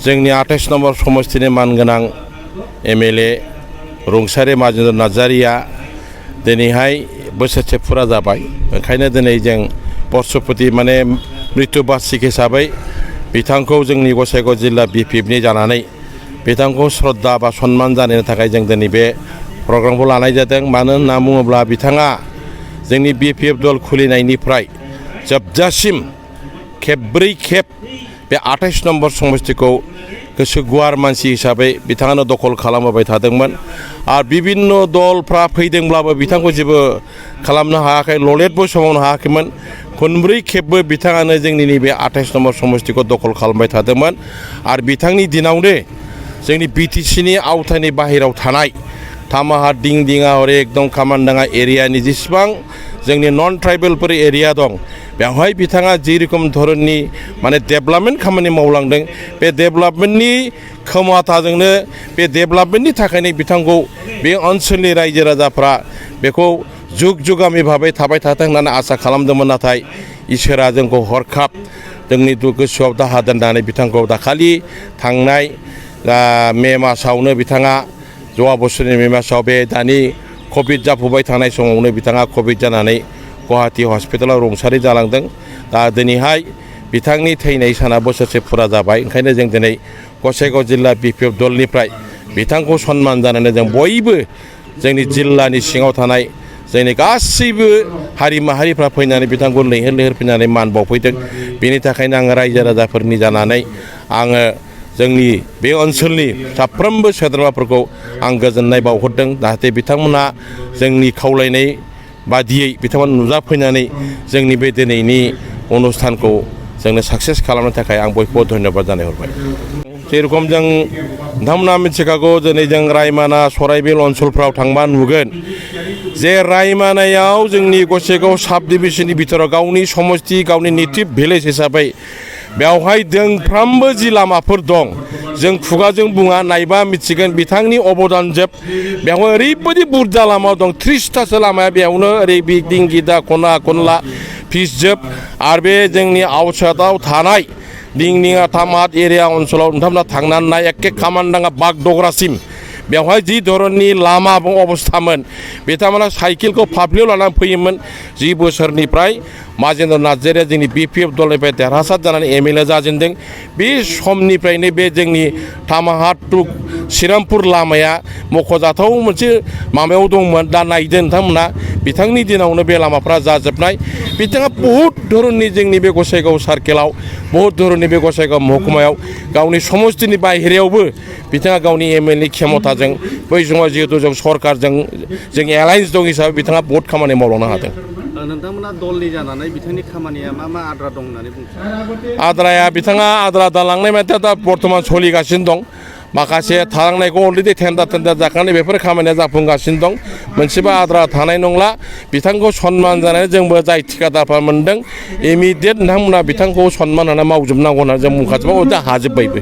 जोंनि 28 नम्बर समस्तिनि मानगोनां MLA रुंसारि माजेन्द्र नार्जारिया दिनैहाय बोसोरसे फुरा जाबाय। ओंखायनो दिनै जों बर्षपति माने मृत्यु बार्षिक हिसाबै बिथांखौ जोंनि गसाइगाव जिल्ला BPFनि जानानै बिथांखौ श्रद्धा बा सन्मान जानायनि थाखाय जों दिनै बे प्रग्रामखौ लानाय जादों। मानो होनना बुङोब्ला बिथाङा जोंनि BPF दल खुलिनायनिफ्राय जोबजासिम खेबब्रै खेब बे 28 नम्बर समस्तिखौ गोसो गुवार मानसि हिसाबै बिथाङानो दखल खालामबाय थादोंमोन। आरो बिभिन्न दलफ्रा फैदोंब्लाबो बिथांखौ जेबो खालामनो हायाखै, ललेटबो समावनो हायाखैमोन। खनब्रै खेबबो बिथाङानो जोंनि नैबे 28 नम्बर समस्तिखौ दखल खालामबाय थादोंमोन। आरो बिथांनि दिनावनो जोंनि BTCनि आवथानि बाहेरायाव थानाय तामाहाट दिंदिङा हरै एकदम कामानडाङा एरियानि जेसेबां जोंनि नन ट्राइबेलफोर एरिया दं बेवहाय बिथाङा जे रोखोम धरननि माने डेभेलपमेन्ट खामानि मावलांदों, बे डेभेलपमेन्टनि खोमाथाजोंनो बे डेभेलपमेन्टनि थाखायनो बिथांखौ बे ओनसोलनि रायजो राजाफ्रा बेखौ जुग जुगामि भाबै थाबाय थाथों होननानै आसा खालामदोंमोन। नाथाय इसोरा जोंखौ हरखाब जोंनि गोसोआव दाहा दोननानै बिथांखौ दाखालि थांनाय मे मासावनो बिथाङा जवा बोसोरनि मे मासाव बे दानि कभिड जाफुबाय थानाय समावनो बिथाङा कभिड जानानै गुवाहाटी हस्पिटालाव रुंसारि जालांदों। दा दिनैहाय बिथांनि थैनाय साना बोसोरसे फुरा जाबाय। ओंखायनो जों दिनै गसाइगाव जिल्ला BPF दलनिफ्राय बिथांखौ सन्मान जानानै जों बयबो जोंनि जिल्लानि सिङाव थानाय जोंनि गासैबो हारि माहारिफ्रा फैनानै बिथांखौ लैहोर लैहोर फैनानै मान बावफैदों। बेनि थाखायनो आङो रायजो राजाफोरनि जानानै आङो जोंनि बे ओनसोलनि साफ्रोमबो सोद्रोमाफोरखौ आं गोजोननाय बावहरदों। जाहाथे बिथांमोना जोंनि खावलायनाय बादियै बिथांमोना नुजाफैनानै जोंनि बे दिनैनि अनुस्थानखौ जोंनो साक्सेस खालामनो थाखाय आं बयखौबो धन्यबाद जानाय हरबाय। जेरखम जों नोंथांमोना मिथिखागौ दिनै जों रायमाना सराइबिल ओनसोलफ्राव थांबा नुगोन जे रायमानायाव जोंनि गसाइगाव साब डिभिजननि बिथोराव गावनि समस्ति गावनि नेटिभ भिलेज हिसाबै बेवहाय दोंफ्रामबो जि लामाफोर दं जों खुगाजों बुङा, नायबा मिथिगोन बिथांनि अबदान जोब। बेवहाय ओरैबायदि बुरजा लामा दं, 30थासो लामाया बेयावनो ओरै दिंगिदा खना खनला फिस जोब। आरो बे जोंनि आउटसाइडआव थानाय दिंदिङा तामाहाट एरिया ओनसोलाव नोंथांमोना थांनानै नाय एखे कामानडाङा बागडगरासिम बेवहाय जि धरननि लामा अबस्थामोन। बिथांमोना साइकेलखौ फाफ्लियाव लानानै फैयोमोन। 10 बोसोरनिफ्राय माजेन्द्र नार्जारिया जोंनि BPF दलनिफ्राय देरहासार जानानै MLA जाजेनदों। बे समनिफ्रायनो बे जोंनि तामाहाट टु श्रीरामपुर लामाया मख'जाथाव मोनसे माबायाव दंमोन। दा नायदो नोंथांमोना बिथांनि दिनावनो बे लामाफ्रा जाजोबनाय। बिथाङा बहुद धरननि जोंनि बे गसाइगाव सार्केलाव, बहुद धरननि बे गसाइगाव महकुमायाव गावनि समस्तिनि बाहेरायावबो बिथाङा गावनि MLA खेमथाजों बै समाव जिहेतु जों सरकारजों जों एलायन्स दं हिसाबै बिथाङा बहुद खामानि मावलांनो हादों। नोंथांमोना दलनि जानानै बिथांनि खामानिया मा मा आद्रा दं होननानै बुंदों? आद्राया बिथाङा आद्रा दालांनाय माथो दा बर्थमान सोलिगासिनो दं। माखासे थालांनायखौ अलरेडि टेन्डार जाखांनाय बेफोर खामानिया जाफुंगासिनो दं। मोनसेबो आद्रा थानाय नंला। बिथांखौ सन्मान जानानै जोंबो जाय थिकादारफ्रा मोनदों इमिडियेट नोंथांमोना बिथांखौ सन्मान होनानै मावजोबनांगौ होननानै जों बुंखाजोबबाय, हाजोब्बायबो।